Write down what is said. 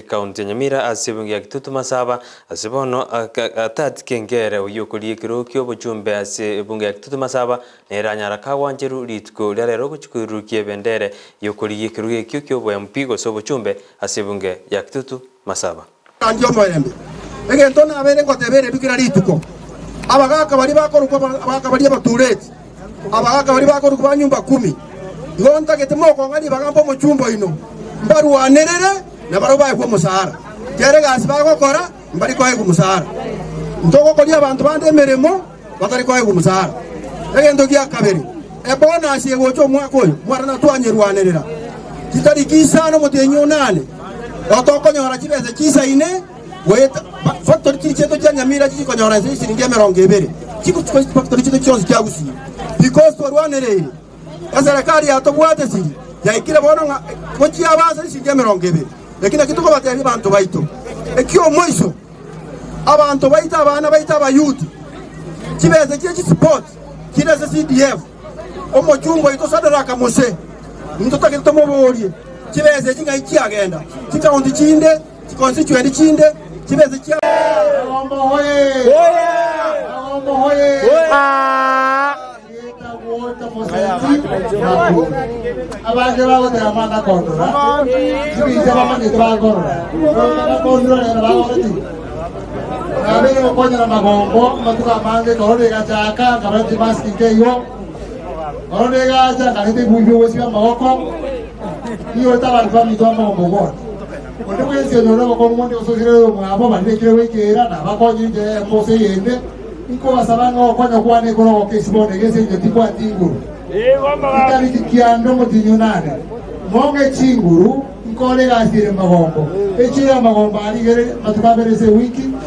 ekaunti ya Nyamira ase ebunge ya Kitutu Masaba ase bono atati Kengere oyio okoria ekerogo kiobochumbe ase ebunge ya Kitutu Masaba nere anyara kagwancheru rituko ria rero gochia koirurukia ebendere yokorigia ekerogo ekio kiobo MP gose obochumbe ase ebunge ya Kitutu Masaba. Randia omorembe. Egento nabeire ngoteba eredu kera rituko, abagaaka baria bakorokwa abagaaka baria abatureti, abagaaka baria bakorokwa ba nyumba kumi, igo ntagete mokong'a ribaga mbe omochumba oino, mbarwanerere na barabwo baegwe omosara. Kera egasi bagokora mbari koegwa omosara. Ntogokoria abanto bande emeremo batari koegwa omosara. Egento gia kabere, ebonasi egocha omwaka oyo, mwana natwanyerwanerera chitariki isano omotienyi onane, otokonyora chibesa chisaine goeta factory chiri chiaito chia Nyamira chichikonyora inse chisiringi emerongo ebere, chifactory chiaito chionsi chia Gusii because twarwanereire eserekari yatobwate siri yaikire bono ng'a gochia abansa chisiringi emerongo ebere. Eki nakio tokobatebia abanto baito, ekiomoiso Abanto baito, abana baito Abayuti, chibesa chie chisipoti chire ase CDF, omochungu oito Sadaraka Mose, ntotagete tomoborie chibesa echi ng'ai chiagenda, chikaunti chinde, chiconstituent chinde, chibesa chia. Abange bagoteba mwana kondora, chibinto bamanyete bakorora. Bakondora rero bagokora ki? Nabeire gokonyera amagombo amatuko amange, korona egachaka nkabara chimask nkeigo, korona egacha nkareta ebibuyu biogosibia amagoko, niyorete abanto baminto b'amagombo bonsi. Onde bwensi onyore obokong'u bonde gose osirere oyomwabo, baria bekire goikera, nabakonyire inchera eyemo gose eyende. Inkobasaba ng'a ogokonya kwane ikoro goke ase bono iga ase engencho timbwati nguru. Chitariki kianda omotienyi onane, mong'e chinguru, nkore egasi ere magombo. Echiro y'amagombo aria igere amatuko abere ase ewiki.